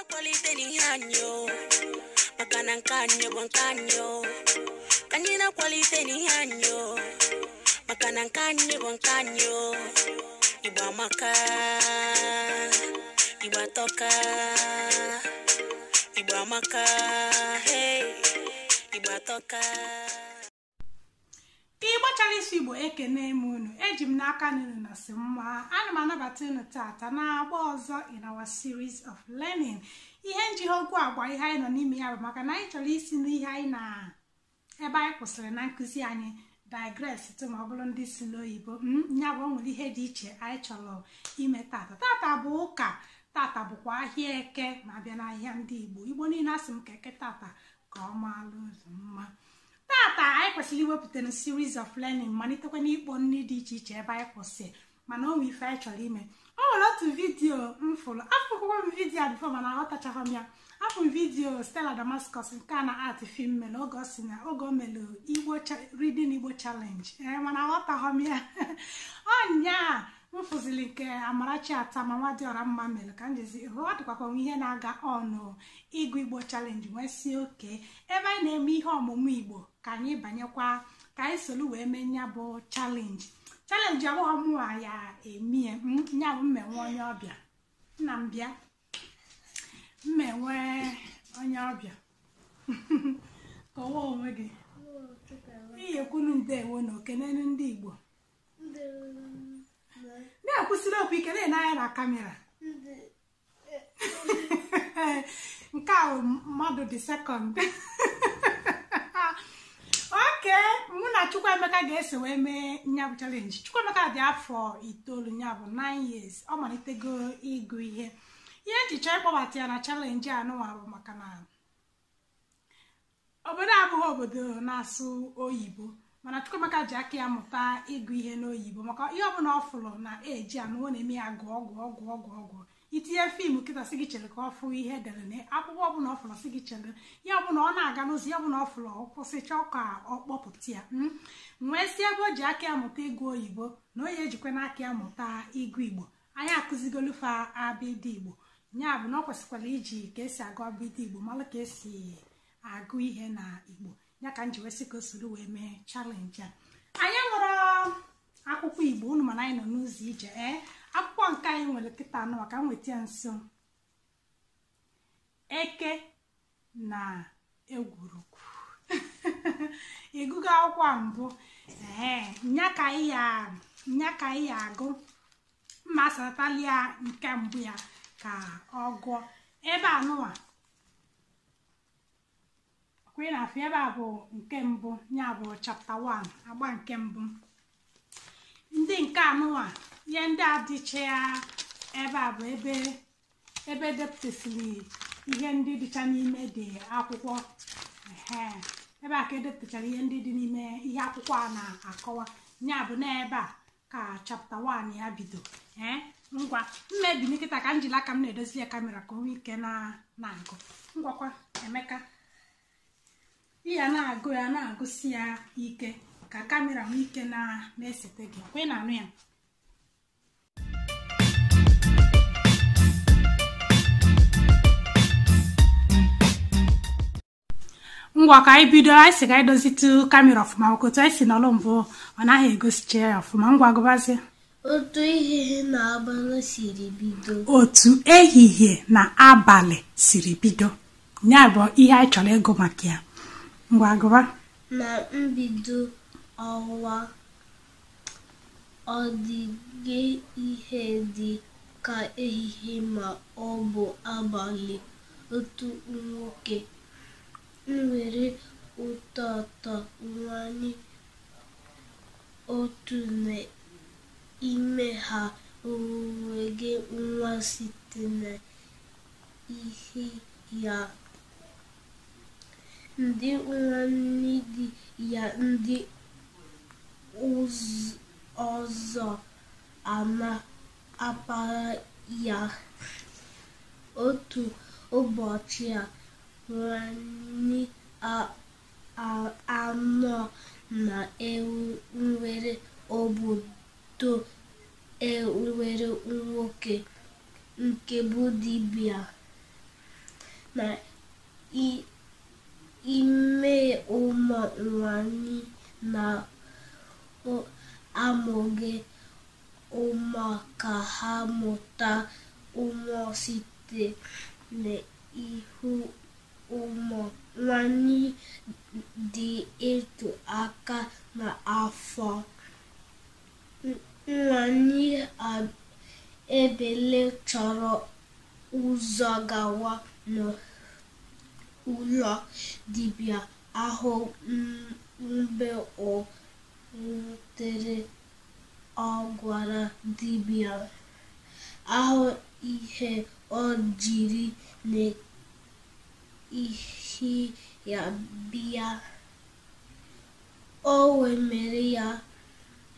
Na-akwalite n'ihe anyị o, maka na nke anyị bụ nke anyị o. Ka anyị na-akwalite n'ihe anyị o, maka na nke anyị bụ nke anyị o. Igbo amaka, Igbo atọka, Igbo amaka, hey, Igbo atọka. Igbo chara isi Igbo, ekene m unu. Eji m n'aka na unu na si mma. Ana m anabata unu tata na-agba ọzọ in our series of learning. Ihe njihe okwu agba ihe anyị nọ n'ime ya bụ maka na anyị chọrọ isi n'ihe anyị na ebe anyị kwụsịrị na nkụzi anyị digress tụ ma ọ bụrụ ndị si n'oyibo. Ya bụ o nwere ihe dị iche anyị chọrọ ime tata. Tata bụ ụka, tata bụkwa ahịa eke ma abịa n'ahịa ndị Igbo. Igbo niile asị m ka eke tata ka ọ maalụ ụzọ mma. Tata anyị kwesịrị iwepụta na series of learning, malitekwa n'ikpọ nri dị iche iche ebe anyị kwụsị, mana o nwere ife anyị chọrọ ime. O nwere otu vidiyo m fụrụ, afụkwụkwọ m vidiyo a before mana aghọtachaghị m ya. Afụ m vidiyo Stella Damascus nke a na art film mere oge ọ si na oge o mere Igbo reading Igbo challenge, ee, mana aghọtaghị m ya. Ọnya m fụziri nke Amarachi Atama Nwadịọra mma mere ka m jezi hụ ọ dịkwakwa nwe ihe na-aga ọnụ ịgụ Igbo challenge, wee sie oke ebe anyị na-eme ihe ọmụmụ Igbo ka anyị banyekwa ka anyị soro wee mee nya bụ challenge. Challenge abụghị mụnwa ya emie, nya bụ mmenwe onye ọbịa. Nna m bịa, mmenwe onye ọbịa. Kọwaa onwe gị. Ihe kwunu ndewo na okenenu ndị Igbo. Na-ekwusịrị okwu ike, na-ene anya na kamera. Nke a bụ mmadụ dị sekọnd. Oke mụ na Chukwuemeka ga-eso wee mee nya bụ challenge. Chukwuemeka dị afọ 9, nya bụ 9 years. Ọ malitego ịgụ ihe. Ihe nji chọọ ịkpọbata ya na challenge a nụnwa bụ maka na obodo abụghị obodo na-asụ oyibo, mana Chukwuemeka ji aka ya mụta ịgụ ihe n'oyibo, maka ihe ọbụla ọ fụrụ na eji anụwo na-eme ya gụọ gụọ gụọ gụọ gụọ. Itinye fiimu kịta sị gị chere ka ọ fụ ihe edere na akwụkwọ ọbụla ọ fụrụ sị gị chere, ihe ọbụla ọ na-aga n'ụzọ, ihe ọbụla ọ fụrụ ọ kwụsịcha ka ọ kpọpụta ya. Nwee si ebe o ji aka ya mụta ịgụ oyibo na onye ejikwa n'aka ya mụta ịgụ Igbo. Anyị akụzigolufa abịdị Igbo, ya bụ na ọ kwesịkwara iji ka esi agụ abịdị Igbo malụ ka esi agụ ihe na Igbo. Ya ka m ji wee sị ka o soro wee mee challenge a. Anyị nwere akwụkwọ Igbo unu, mana anyị nọ n'ụzọ ije. Ee, akwụkwọ nke anyị nwere kịta anọ ka m nweta ya nso. Eke na egwurugwu. Ịgụgo akwụkwọ a mbụ? Ee, nya ka anyị ya agụ. Mma asatali ya nke mbụ ya ka ọ gụọ. Ebe a nụwa kwe na afọ ebe a bụ nke mbụ, ya bụ chapter 1, agba nke mbụ. Ndị nke anụwa ihe ndị a dịcha ebe a bụ ebe ebe depụtasịrị ihe ndị dịcha n'ime dị akwụkwọ. Ebe a ka edepụtachara ihe ndị dị n'ime ihe akwụkwọ a na-akọwa. Ya bụ na ebe a ka chapter 1 ya bido. Ee, ngwa mmebili kịta ka m jiri aka m na-edozi ya kamera ka o nwee ike na-agụ. Ngwakwa Emeka, ya na-agụ ya na-agụsi ya ike ka kamera nwee ike na-esete gị. Kwe na anụ ya. Ngwa ka anyị bido. Anyị si ka anyị dozitụ kamera ọfụma, maka otu anyị si nọrọ mbụ ọ naghị egosicha ya ọfụma. Ngwa gụbazie. Otu ehihie na abalị siri bido. Otu ehihie na abalị siri bido, ya bụ ihe anyị chọrọ ịgụ maka ya. Ngwa gụba. Na mbido ọnwa, ọ dịghị ihe dị ka ehihie ma ọ bụ abalị. Otu nwoke nwere ọtụtụ nwanyị, otu n'ime ha enweghị nwa site n'ihi ya. Ndị nwanne di ya ndị ọzọ ana-akpara ya. Otu ụbọchị a nwanyị anọ na-enwere obodo enwere nwoke nke bụ dibịa. na ime ụmụ nwanyị na-amụghị ụmụ ka ha mụta ụmụ site n'ihu ụmụ nwanyị dị etu aka n'afọ. Nwanyị Ebele chọrọ ụzọ gawa n'ụlọ dibịa ahụ. Mgbe o rutere, ọ gwara dibịa ahụ ihe o jiri n'ihi ya bịa. O wee mere ya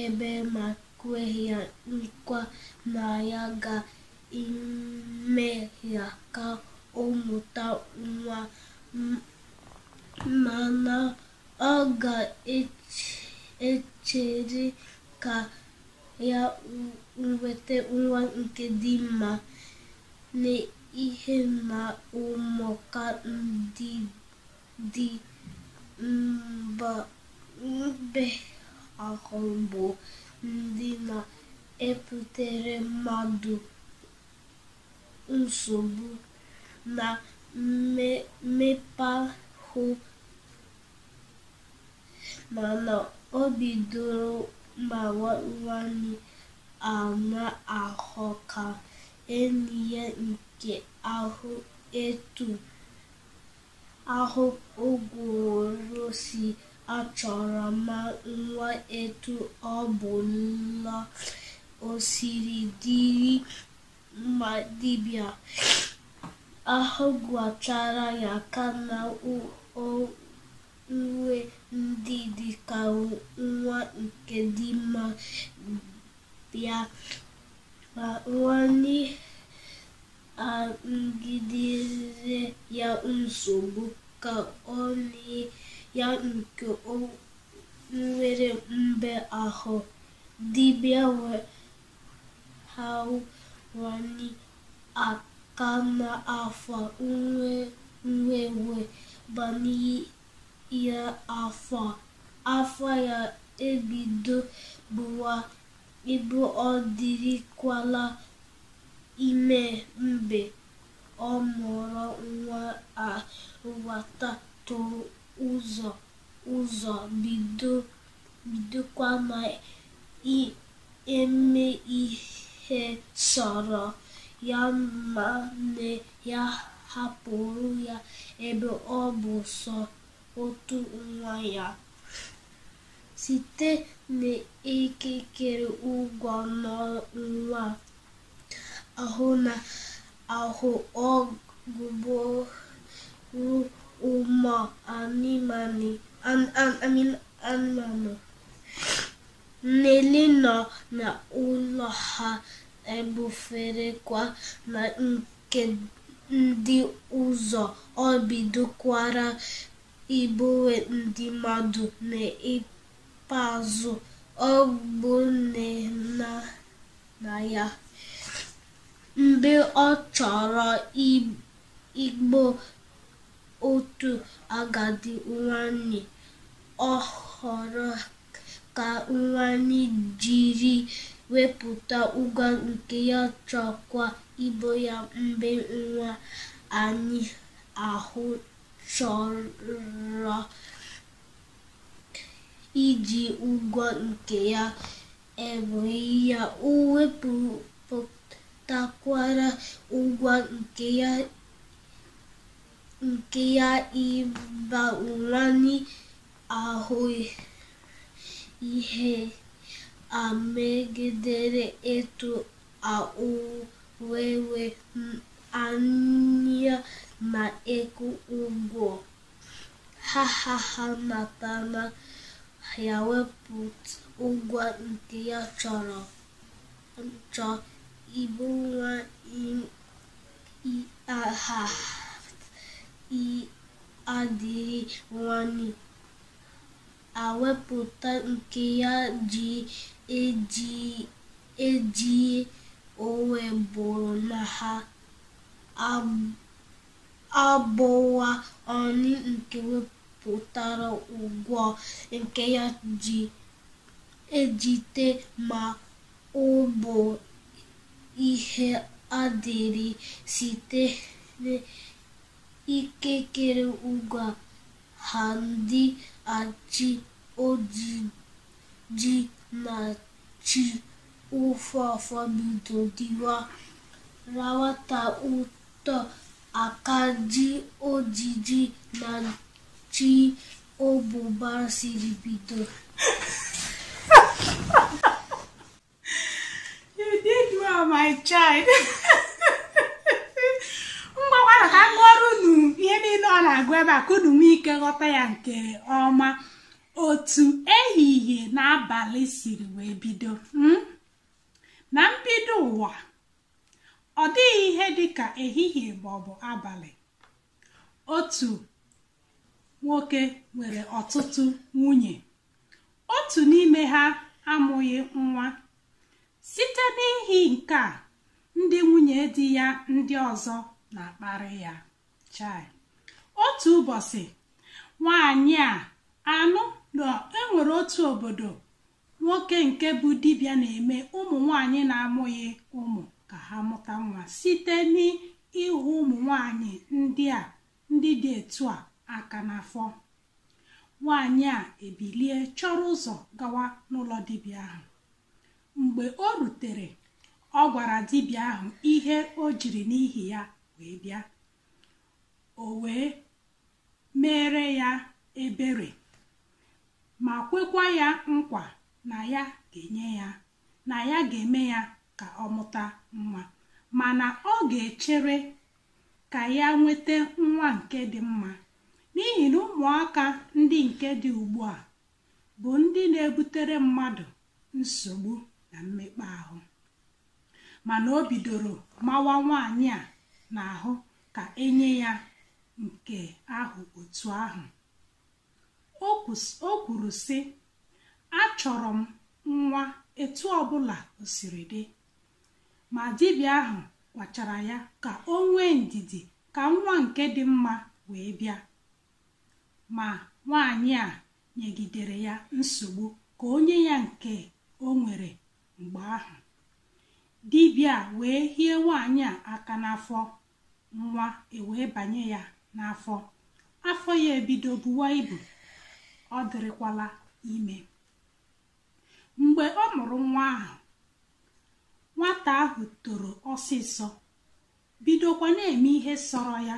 ebere ma kwe ya nkwa na ya ga-eme ya ka ọ mụta nwa, mana ọ ga-echere ka ya nweta nwa nke dị mma, n'ihi na ụmụaka ndị dị mgbe ahụ bụ ndị na-ebutere mmadụ nsogbu na mmekpa ahụ. Mana o bidoro mawa nwanyị a n'ahụ ka enyi ya nke ahụ etu ahụ ọ gwọrọ si achọrọ ma nwa etu ọbụla o siri dịrị. Ma dibịa ahụ gwachara ya ka na o nwee ndidi ka nwa nke dị mma bịa, ma nwanyị a nagidere ya nsogbu ka ọ nye ya nke o nwere mgbe ahụ. Dibịa wee hụ nwanyị aka n'afọ, nwa wee banye ya afọ. Afọ ya ebido buwa ibu, ọ dịrịkwala ime. Mgbe ọ mụrụ nwa a, nwata toro ụzọ bidokwa na-eme ihe sọrọ ya, ma nne ya hapụrụ ya ebe ọ bụ sọ otu nwa ya. Site n'ikikere ụgwọ nwa ahụ na ahụ, ọ gụgburu ụmụ anụmanụ niile nọ n'ụlọ ha, ebuferekwa na nke ndị ọzọ. O bidokwara igbuwe ndị mmadụ. N'ikpeazụ, o gburu nne na nna ya. Mgbe ọ chọrọ igbu otu agadi nwanyị ọ hụrụ ka nwanyị jiri wepụta ụgwọ nke ya chọkwa igbu ya. Mgbe nwanyị ahụ chọrọ iji ụgwọ nke ya egbu ya, o wepụtakwara ụgwọ nke ya ịgba nwanyị ahụ. Ihe a megidere etu a, o wee wee anya na-ekwu ụgwọ ha ha ha natara ya wepụta ụgwọ nke ya chọrọ igbu nwanyị ha adịghị nwanyị a wepụta nke ya ji ejie, o wee bụrụ na ha Abụwa Ọnị nke wepụtara ụgwọ nke ya ji ejite ma ọ bụ ihe adịrị site n'ikikere ụgwọ ha ndị a chi ojiji na chi ofufe bido dịwa rawata ụtọ aka ji ojiji na chi ọbụba siri bido. You did well, my child. Ngwakwara ka m gụọrọ unu ihe niile ọ na-agụ ebe a ka unu nwee ike ghọta ya nke ọma. Otu ehihie na abalị siri wee bido. Na mbido ụwa, ọ dịghị ihe dịka ehihie maọbụ abalị. Otu nwoke nwere ọtụtụ nwunye. Otu n'ime ha amụghị nwa. Site n'ihi nke a, ndị nwunye di ya ndị ọzọ na-akparị ya. Chai. Otu ụbọchị, nwaanyị a anụ na enwere otu obodo nwoke nke bụ dibịa na-eme ụmụ nwaanyị na-amụghị ụmụ ka ha mụta nwa site n'ịhụ ụmụ nwaanyị ndị a ndị dị etu a aka n'afọ. Nwaanyị a ebilie chọrọ ụzọ gawa n'ụlọ dibịa ahụ. Mgbe o rutere, ọ gwara dibịa ahụ ihe o jiri n'ihi ya wee bịa. O wee mere ya ebere ma kwekwa ya nkwa na ya ga-enye ya na ya ga-eme ya ka ọ mụta nwa, mana ọ ga-echere ka ya nweta nwa nke dị mma, n'ihi na ụmụaka ndị nke dị ugbu a bụ ndị na-ebutere mmadụ nsogbu na mmekpa ahụ. Mana o bidoro mawa nwaanyị a n'ahụ ka enye ya nke ahụ otu ahụ. O kwuru sị, achọrọ m nwa etu ọbụla o siri dị. Ma dibịa ahụ gwachara ya ka o nwee ndidi ka nwa nke dị mma wee bịa. Ma nwaanyị a nyegidere ya nsogbu ka o nye ya nke o nwere mgbe ahụ. Dibịa wee hie nwaanyị a aka n'afọ, nwa ewee banye ya n'afọ. Afọ ya ebido buwa ibu, ọ dịrịkwala ime. Mgbe ọ mụrụ nwa ahụ, nwata ahụ toro ọsịsọ, bidokwa na-eme ihe sọrọ ya.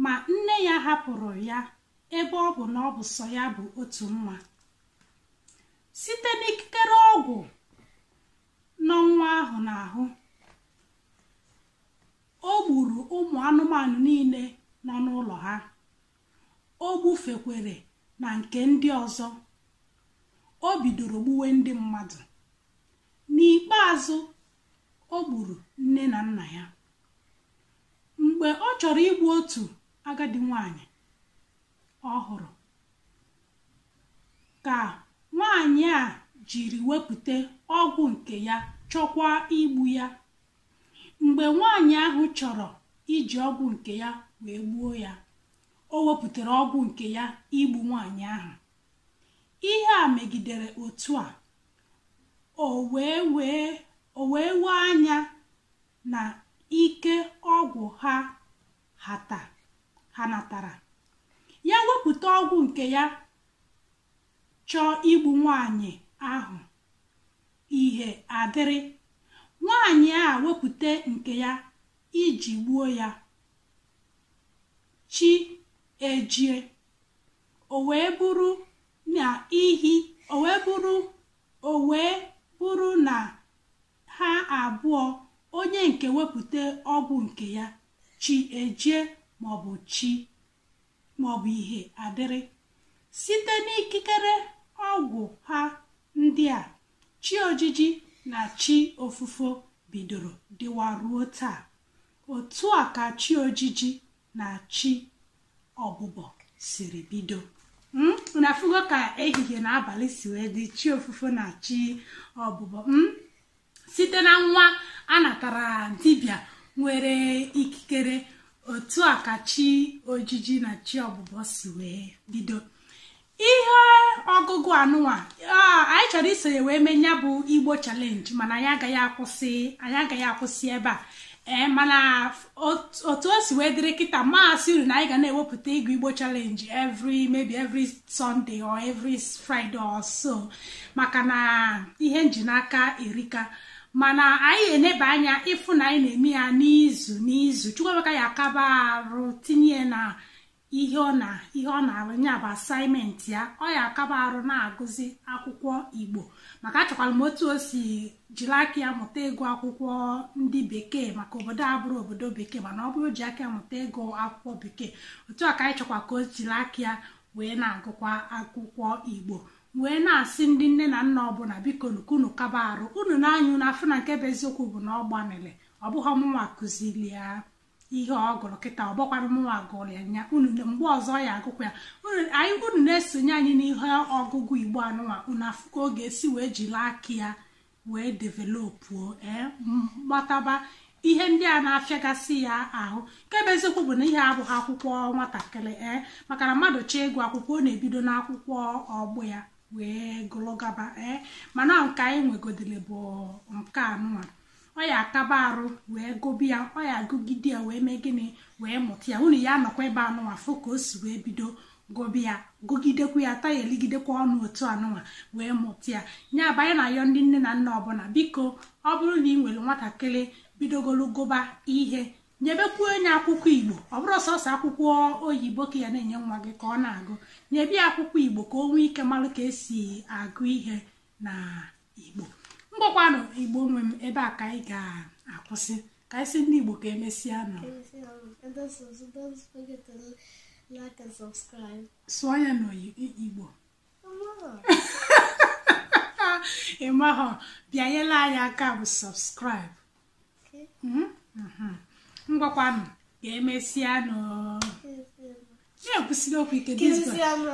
Ma nne ya hapụrụ ya ebe ọ bụ na ọ bụ sọ ya bụ otu nwa. Site n'ikikere ọgwụ nọ nwa ahụ n'ahụ, o gburu ụmụ anụmanụ niile nọ n'ụlọ ha. O gbufekwere na nke ndị ọzọ. O bidoro gbuwe ndị mmadụ. N'ikpeazụ, o gburu nne na nna ya. Mgbe ọ chọrọ igbu otu agadi nwaanyị ọ hụrụ, ka nwaanyị a jiri wepụta ọgwụ nke ya chọkwa igbu ya. Mgbe nwaanyị ahụ chọrọ iji ọgwụ nke ya wee gbuo ya, o wepụtara ọgwụ nke ya igbu nwaanyị ahụ. Ihe a megidere otu a, o wee wee anya na ike ọgwụ ha natara. Ya wepụta ọgwụ nke ya chọọ igbu nwaanyị ahụ, ihe adịrị. Nwaanyị a wepụta nke ya iji gbuo ya, chi ejie. O wee bụrụ na ha abụọ, onye nke wepụta ọgwụ nke ya, chi ejie maọbụ chi maọbụ ihe adịrị. Site n'ikikere ọgwụ ha ndị a, chi ojiji na chi ofufo bidoro dịwa ruo taa. Otu a ka chi ojiji na chi ọbụbọ siri bido. Unu afụgo ka ehihie na abalị si wee dị, chi ofufo na chi ọbụbọ. Site na nwa a natara dibịa nwere ikikere. Otu a ka chi ojiji na chi ọbụbọ si wee bido ihe ọgụgụ anụnwa. Anyị chọrọ isonye wee mee ya bụ Igbo challenge, mana anyị agaghị akwụsị ebe a. Ee, mana otu o si wee dịrị kịta, maasị uru na anyị ga na-ewepụta ịgụ Igbo challenge every, maybe every Sunday or every Friday or so, maka na ihe nji n'aka erika. Mana anyị eneba anya ịfụ na anyị na-eme ya n'izu n'izu. Chukwuemeka ya akaba arụ tinye na ihe ọ na-arụ, ya bụ assignment ya, ọ ya akaba arụ na-agụzi akwụkwọ Igbo, maka achọkwara m otu o si jiri aka ya mụta ịgụ akwụkwọ ndị bekee, maka obodo a bụrụ obodo bekee, mana ọ bụrụ ji aka ya mụta ịgụ akwụkwọ bekee, otu a ka anyị chọkwa ka o jiri aka ya wee na-agụkwa akwụkwọ Igbo. Wee na-asị ndị nne na nna ọbụla, biko unu kaba arụ unu na-anya unu afụ na nke bụ eziokwu bụ na ọ gbanịrị. Ọ bụghị ọmụnwa kụziri ya ihe ọ gụrụ kịta, ọ bụkwanụ mụnwa gụrụ ya nya unu mgbe ọzọ ya agụkwa ya. Unu na-esonye anyị n'ihe ọgụgụ Igbo anụnwa, unu afụ ka ọ ga-esi wee jiri aka ya wee developuo, gbataba ihe ndị a na-afịagasị ya ahụ. Nke bụ eziokwu bụ na ihe abụghị akwụkwọ nwatakịrị, maka na mmadụ chọọ ịgụ akwụkwọ, ọ na-ebido n'akwụkwọ ọgbụ ya wee gụlụgaba. Mana nke anyị nwegodiri bụ nke anụnwa, ọ ya akaba arụ wee gụbi ya, ọ ya agụgide ya wee mee gịnị, wee mụta ya. Unu ya anọkwa ebe anụnwa fụ ka o si wee bido gụbi ya, gụgidekwa ya, taa ya eligidekwa ọnụ otu anụnwa wee mụta ya. Nya bụ anyị na-ayọ ndị nne na nna ọbụla, biko ọ bụrụ na ị nwere nwatakịrị bidogolu gụba ihe, nyebekwuo onye akwụkwọ Igbo. Ọ bụrụ sọsọ akwụkwọ oyibo ka ya na-enye nwa gị ka ọ na-agụ, nyebe ya akwụkwọ Igbo ka o nwee ike malụ ka esi agụ ihe na Igbo. Ngwakwanụ Igbo nwe m, ebe a ka anyị ga-akwụsị, ka anyị sị ndị Igbo ka emesịa nọ. Sụọ ya n'Igbo. Ị mahọ, bịanyela anyị aka bụ subscribe. Ngwakwanụ ka emesịa nọ. Ya ekwusịrị okwu ike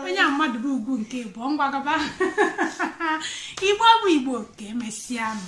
onye a mmadụ bụ ugwu nke ịbụọ. Ngwa gaba. Igbo bụ Igbo, ka emesịa nọ.